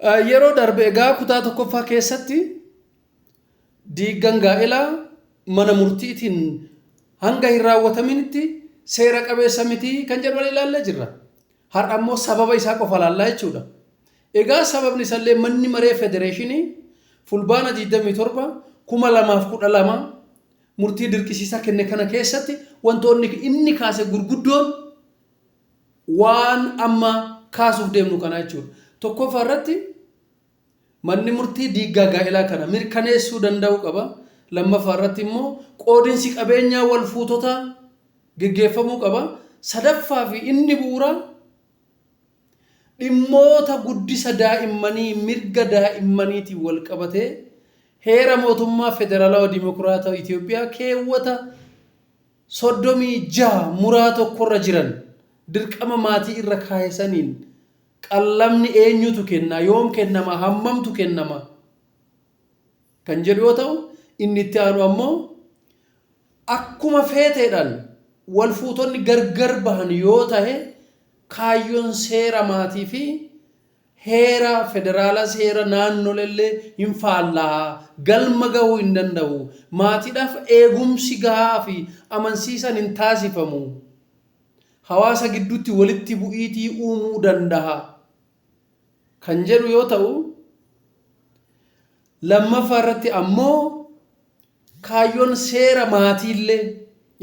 Yeroo darbe egaa kutaa tokkoffaa keessatti diiggan gaa'elaa mana murtiitiin hanga hin raawwataminitti seera qabeessa miti kan jedhu ilaallee jirra. Har'a immoo sababa isaa qofa ilaallaa jechuudha. Egaa sababni isallee manni maree federeeshinii Fulbaana 27 2012 murtii dirqisiisaa kenne kana keessatti wantoonni inni kaase gurguddoon waan amma kaasuuf deemnu kana jechuudha. Tokkoffaa irratti manni murtii diiggaa gaa'elaa kana mirkaneessuu danda'uu qaba. Lammaffaa irratti immoo qoodinsi qabeenyaa wal fuutotaa geggeeffamuu qaba. Sadaffaa fi inni bu'uuraa dhimmoota guddisa daa'immanii mirga daa'immaniitiin wal qabatee heera mootummaa federaalawaa dimokiraatawaa Itoophiyaa keewwata 36 muraa tokkorra jiran dirqama maatii irra kaa'e saniin qallamni eenyutu kenna, yoom kennama, hammamtu kennama kan jedhu yoo ta'u, inni itti aanu ammoo akkuma feeteedhaan wal fuutonni gargar bahan yoo tahe kaayyoon seera maatii fi heera federaalaa seera naannolellee hin faallaa, galma gahuu hin danda'u, maatiidhaaf eegumsi gahaa fi amansiisaan hin taasifamu, hawaasa gidduutti walitti bu'iitii uumuu danda'a kan jedhu yoo ta'u, lammaffaa irratti ammoo kaayyoon seera maatiillee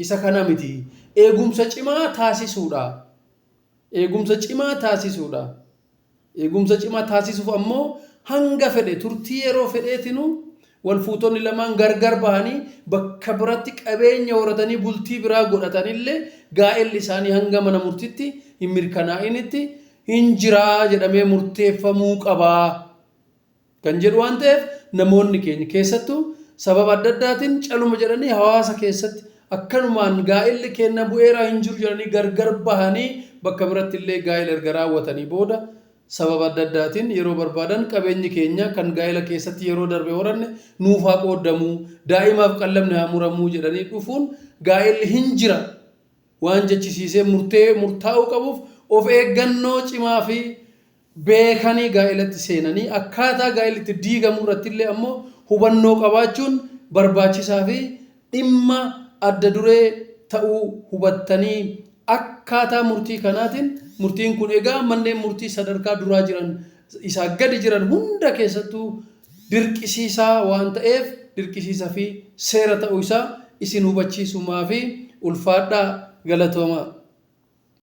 isa kana miti, eegumsa cimaa taasisuudha. Eegumsa cimaa taasisuudha. Eegumsa cimaa taasisuuf ammoo hanga fedhe turtii yeroo fedheetinuu wal fuutonni lamaan gargar bahanii bakka biratti qabeenya horatanii bultii biraa godhatanillee gaa'elli isaanii hanga mana murtitti hin mirkanaa'initti hin jiraa jedhamee murteeffamuu qaba kan jedhu waan ta'eef, namoonni keenya keessattuu sababa adda addaatiin caluma jedhanii hawaasa keessatti akkanumaan gaa'elli keenya bu'eeraa hin jiru jedhanii gargar bahanii bakka biratti illee gaa'ela erga raawwatanii booda sababa adda addaatiin yeroo barbaadan qabeenyi keenya kan gaa'ela keessatti yeroo darbe horanne nuuf haa qooddamuu, daa'imaaf qallabni haa muramuu jedhanii dhufuun gaa'elli hin jira waan jechisiisee murtee murtaa'uu qabuuf, of eeggannoo cimaa fi beekanii gaa'elatti seenanii akkaataa gaa'elli itti diigamu irratti illee ammoo hubannoo qabaachuun barbaachisaa fi dhimma adda duree ta'uu hubattanii, akkaataa murtii kanaatiin, murtiin kun egaa manneen murtii sadarkaa duraa jiran isaa gadi jiran hunda keessattuu dirqisiisaa waan ta'eef, dirqisiisa fi seera ta'uu isaa isin hubachiisumaa fi ulfaadhaa, galatoomaa.